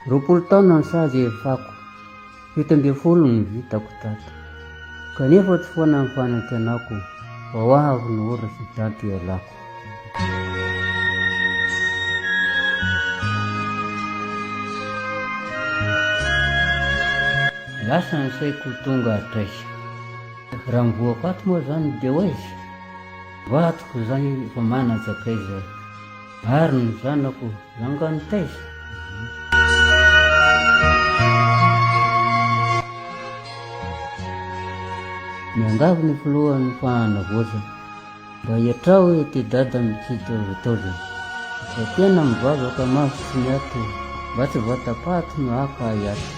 20 taona ny sazy efako, 17 no vitako tato. Kanefa tsy foana ny fanantenako, fa ho avy ny ora sy daty ialako. Lasa ny saiko ho tonga hatraiza. Raha mivoaka ato moa zany dia ho aiza? Vadiko zany efa manan-tsakaiza. Ary ny zanako zanga nitaiza? Miangavy ny filohan'ny fahanavoazana mba hiatrao ity dada mitsidozodoza fa tena mivavaka mafy tsy miato mba tsy vatapaty no haka ahy ato.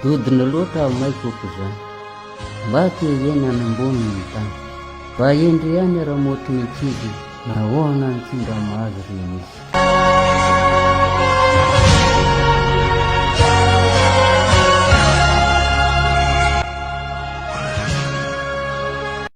Dodona loatra aho maika ok izany. Mba te hiaina any ambony ny tany. Mba hendry ihany ramoto ny ankizy, nahoana no tsy mba mahazo ry misy.